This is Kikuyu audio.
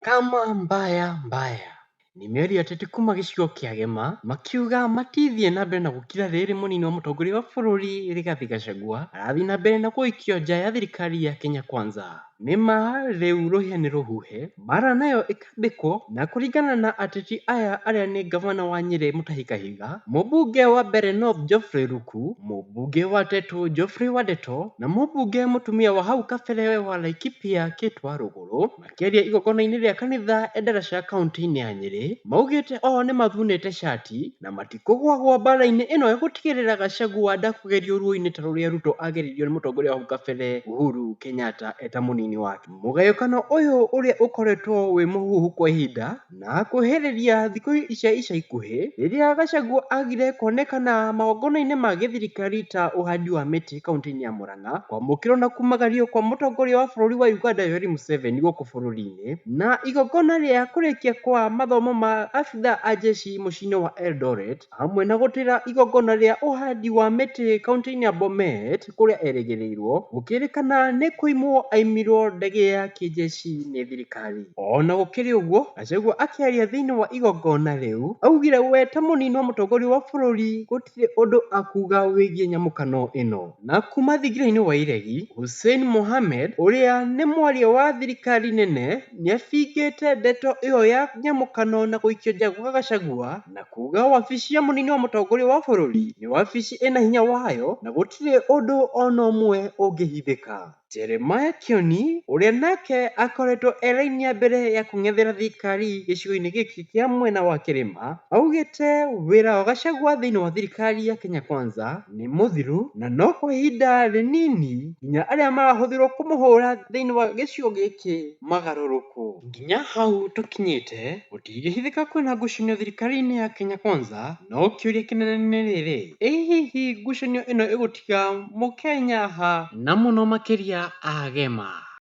Kama mbaya mbaya. Nĩ mĩario ateti kuma gĩcigo kĩa Gema makiuga matithiĩ na mbere na gũkira rĩrĩ mũnini wa mũtongoria wa bũrũri Rigathi Gachagua arathiĩ na mbere na gũikio nja ya thirikari ya Kenya Kwanza. Nĩ ma rĩu rũhĩa nĩ rũhuhe, mbara nayo ĩkambĩkwo na kũringana na ateti aya arĩa nĩ ngavana wa Nyĩrĩ Mutahi Kahiga, mũmbunge wa Mbeere North Geoffrey Ruku, mũmbunge wa Tetu Geoffrey Wandeto na mũmbunge mũtumia wa hau kabere wa Laikipia Kate Warũgũrũ. Makĩaria igongona-inĩ rĩa kanitha Endarasha kauntĩ-inĩ ya Nyĩrĩ, maugĩte o nĩmathunĩte cati na matikũgwagwa mbara-inĩ ĩno ya gũtigĩrĩra Gachagua ndakũgerio ruo-inĩ ta rũrĩa Ruto ageririo nĩ mũtongoria wa hau kabere Uhuru Kenyatta eta mũnini wake. Mũgayũkano ũyũ ũrĩa ũkoretwo wĩ mũhuhu kwa ihinda na kwĩhĩrĩria thikũ cia ica ikuhĩ rĩrĩa Gachagua agire kuonekana magongona-inĩ ma gĩthirikari ta ũhandi wa mĩtĩ kauntĩ-inĩ ya Murang'a, kwamũkĩrwo na kumagario kwa mũtongoria wa bũrũri wa Uganda Yoweri Museveni gũkũ bũrũri-inĩ, na igongona rĩa kũrĩkia kwa mathomo ma abithaa a jeshi mũciĩ-inĩ wa Eldoret, hamwe na gũtĩra igongona rĩa ũhandi wa mĩtĩ kauntĩ-inĩ ya Bomet kũrĩa erĩgĩrĩirwo, gũkĩrĩkana nĩ kũimwo aimirwo ndege ya kĩjeshi nĩ thirikari. Ona gũkĩrĩ ũguo, Gachagua akĩaria thĩinĩ wa igongona rĩu, augire we ta mũnini wa mũtongoria wa bũrũri gũtirĩ ũndũ akuga wĩgiĩ nyamũkano ĩno. Na kuma thingira-inĩ wa iregi, Hussein Mohamed ũrĩa nĩ mwaria wa thirikari nene nĩabingĩte ndeto ĩyo ya nyamũkano na gũikio nja gwa Gachagua na kuga wabici ya mũnini wa mũtongoria wa bũrũri nĩ wabici ĩna hinya wayo na gũtirĩ ũndũ ona ũmwe ũngĩhithĩka. Jeremiah Kioni ũrĩa nake akoretwo e raini ya mbere ya kũng'ethera thirikari gĩcigo-inĩ gĩkĩ kĩa mwena wa kĩrĩma, augĩte wĩra wa Gachagua thĩinĩ wa thirikari ya Kenya Kwanza nĩ mũthiru na no kwa ihinda rĩnini nginya arĩa marahũthĩrwo kũmũhũra thĩinĩ wa gĩcigo gĩkĩ magarũrũkwo. Nginya hau tũkinyĩte, gũtingĩhithĩka kwĩna ngucanio thirikari-inĩ ya Kenya Kwanza, no kĩũria kĩnene nĩ rĩrĩ, ĩ hihi ngucanio ĩno ĩgũtiga mũkenya ha na mũno makĩria a Gema?